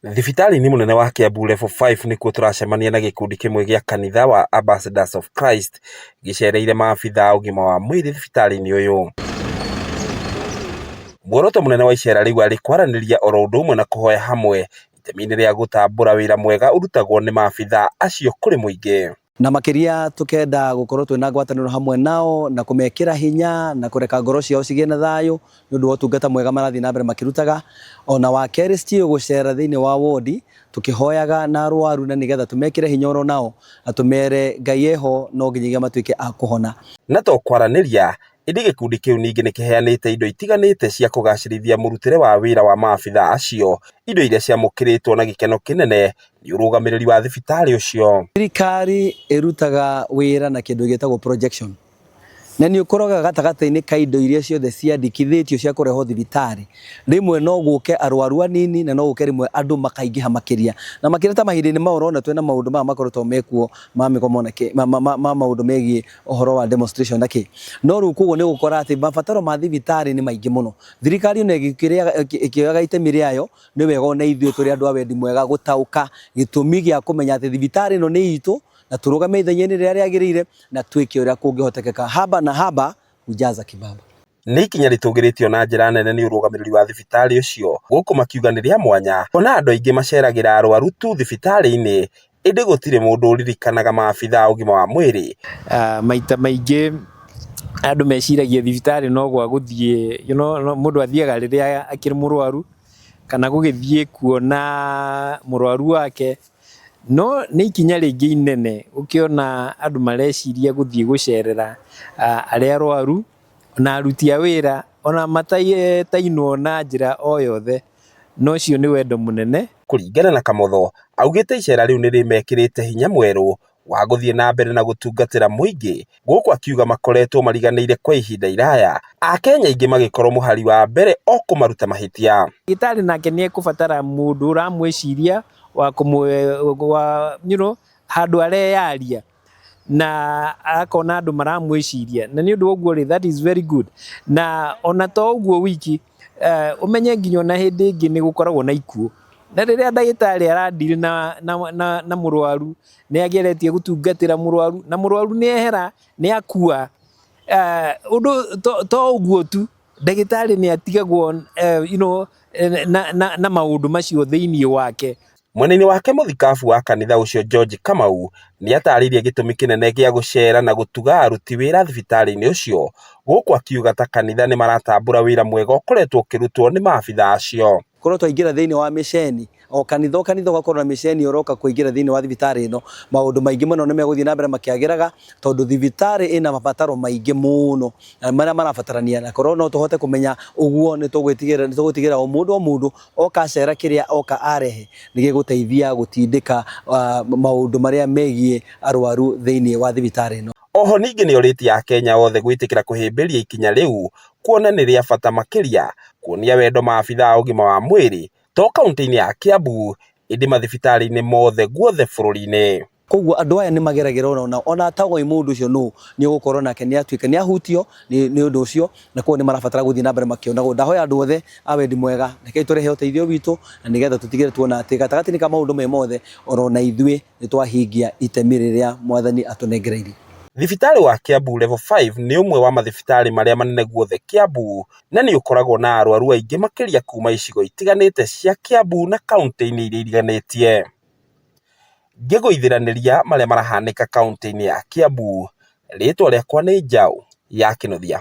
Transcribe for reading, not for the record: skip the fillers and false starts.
Thibitarĩ-inĩ mũnene wa Kiambu Level 5 nĩkuo tũracemania na gĩkundi kĩmwe gĩa kanitha wa Ambassadors of Christ gĩcereire maabitha a ũgima wa mwĩrĩ thibitarĩ-inĩ ũyũ. Muoroto mũnene wa icera rĩu arĩ kwaranĩria oro ũndũ ũmwe na kũhoya hamwe itemi-inĩ rĩa gũtambũra wĩra mwega ũrutagwo nĩ maabitha acio kũrĩ mũingĩ. Na makĩria tũkenda gũkorwo twĩna ngwatanĩro hamwe nao na kũmekĩra hinya na kũreka ngoro ciao cigĩe na thayũ nĩ ũndũ wa ũtungata mwega marathiĩ na mbere makĩrutaga. Ona wa kerĩ still gũcera thĩinĩ wa wondi tũkĩhoyaga na arwaru na nĩgetha tũmekĩre hinya oro nao na tũmere Ngai eho no nginyagia matuĩke a kũhona. Na to kwaranĩria, ĩndĩ gĩkundi kĩu ningĩ nĩ kĩheanĩte indo itiganĩte cia kũgacĩrithia mũrutĩre wa wĩra wa maabitha acio, indo iria ciamũkĩrĩtwo na gĩkeno kĩnene nĩ ũrũgamĩrĩri wa thibitarĩ ũcio. Thirikari ĩrutaga wĩra na kĩndũ gĩtagwo projection na nĩ ũkoraga gatagatĩ-inĩ ka indo iria ciothe ciandĩkithĩtio cia kũrehwo thibitarĩ, rĩmwe no gũke arwaru anini na no gũke rĩmwe andũ makaingĩha makĩria. Na makĩria ta mahinda-inĩ maya ũrona twĩna maũndũ maya makoretwo mekuo ma mĩgomo na kĩ, ma, ma, ma maũndũ megiĩ ũhoro wa demonstration na kĩ. No rĩu koguo nĩ ũgũkora atĩ mabataro ma thibitarĩ nĩ maingĩ mũno. Thirikari ona ĩkĩoyaga itemi rĩayo, nĩ wega ona ithuĩ tũrĩ andũ a wendi mwega gũtaũka gĩtũmi gĩa kũmenya atĩ thibitarĩ ĩno nĩ itũ na tũrũgame ithenya-inĩ rĩrĩa rĩagĩrĩire na twĩke ũrĩa kũngĩhotekeka. Haba na haba hujaza kibaba. Nĩ ikinya rĩtũgĩrĩtio na njĩra nene nĩ ũrũgamĩrĩri wa thibitarĩ ũcio, gũkũ makiuga nĩ rĩa mwanya kuona andũ aingĩ maceragĩra arwaru tu thibitarĩ-inĩ ĩndĩ gũtirĩ mũndũ ũririkanaga maabitha a ũgima wa mwĩrĩ. Maita maingĩ andũ meciragia thibitarĩ no gwa gũthiĩ, you know, mũndũ athiaga rĩrĩa akĩrĩ mũrwaru kana gũgĩthiĩ kuona mũrwaru wake, no nĩ ikinya rĩngĩ inene ũkĩona andũ mareciria gũthiĩ gũcerera arĩa arwaru na aruti a wĩra ona matetainwo na njĩra o yothe, na ũcio nĩ wendo mũnene. Kũringana na Kamotho, augĩte icera rĩu nĩ rĩmekĩrĩte hinya mwerũ wa gũthiĩ na mbere na gũtungatĩra mũingĩ, gũkũ akiuga makoretwo mariganĩire kwa ihinda iraya, Akenya aingĩ magĩkorwo mũhari wa mbere o kũmaruta mahĩtia. Ndagĩtarĩ nake nĩ ekũbatara mũndũ ũramwĩciria wa kũmũ, wa, you know, handũ areyaria na akona andũ maramwĩciria na nĩ ũndũ wa ũguo rĩ, that is very good. Na ona to ũguo wiki, ũmenye nginya ona hĩndĩ ĩngĩ nĩ gũkoragwo na ikuũ, na rĩrĩa ndagĩtarĩ ara deal na, na, na, na mũrwaru nĩ ageretie gũtungatĩra mũrwaru na mũrwaru nĩ ehera nĩ akua, ũndũ to ũguo tu, ndagĩtarĩ nĩ atigagwo you know, na, na, na maũndũ macio thĩinĩ wake. Mwena-inĩ wake mũthikabu wa kanitha ũcio George Kamau nĩ atarĩirie gĩtũmi kĩnene gĩa gũcera na gũtuga aruti wĩra thibitarĩ-inĩ ũcio, gũkũ akiuga ta kanitha nĩ maratambũra wĩra mwega ũkoretwo ũkĩrutwo nĩ maabitha acio. Korwo twaingĩra thĩinĩ wa mĩceni, o kanitha o kanitha ũgakorwo na mĩceni ũroka kũingĩra thĩinĩ wa thibitarĩ ĩno, maũndũ maingĩ mũno nĩ megũthiĩ na mbere makĩagĩraga, tondũ thibitarĩ ĩna mabataro maingĩ mũno marĩa marabatarania, na korwo no tũhote kũmenya ũguo nĩ tũgũtigĩrĩra o mũndũ o mũndũ oka acera kĩrĩa oka arehe nĩ gĩgũteithia gũtindĩka maũndũ marĩa megiĩ arwaru thĩinĩ wa thibitarĩ ĩno. Oho ningĩ nĩ orĩtie Akenya othe gwĩtĩkĩra kũhĩmbĩria ikinya rĩu kuona nĩ rĩa bata makĩria kuonia wendo maabitha a ũgima wa mwĩrĩ to kaunti-inĩ ya Kiambu ĩndĩ mathibitarĩ-inĩ mothe guothe bũrũri-inĩ. Koguo andũ aya nĩ mageragĩra ona nao ona atoĩ mũndũ ũcio nũ nĩ ũgũkorwo nake nĩ atuĩka nĩ ahutio nĩ ũndũ ũcio na koguo nĩ marabatara gũthiĩ na mbere makĩonagwo. Ndahoya andũ othe a wendi mwega rekei tũrehe ũteithio witũ na nĩgetha tũtigĩrĩre tuona atĩ gatagatĩ-inĩ ka maũndũ me mothe oro na ithuĩ nĩ twahingia itemi rĩrĩa Mwathani atũnengereirie. Thibitarĩ wa Kiambu Level 5 nĩ ũmwe wa mathibitarĩ marĩa manene guothe Kiambu na nĩ ũkoragwo na arwaru aingĩ makĩria kuma icigo itiganĩte cia Kiambu na kauntĩ-inĩ iria iriganĩtie. Ngĩgũithĩranĩria marĩa marahanĩka kauntĩ-inĩ ya Kiambu, rĩtwa rĩakwa nĩ Njaũ ya Kĩnuthia.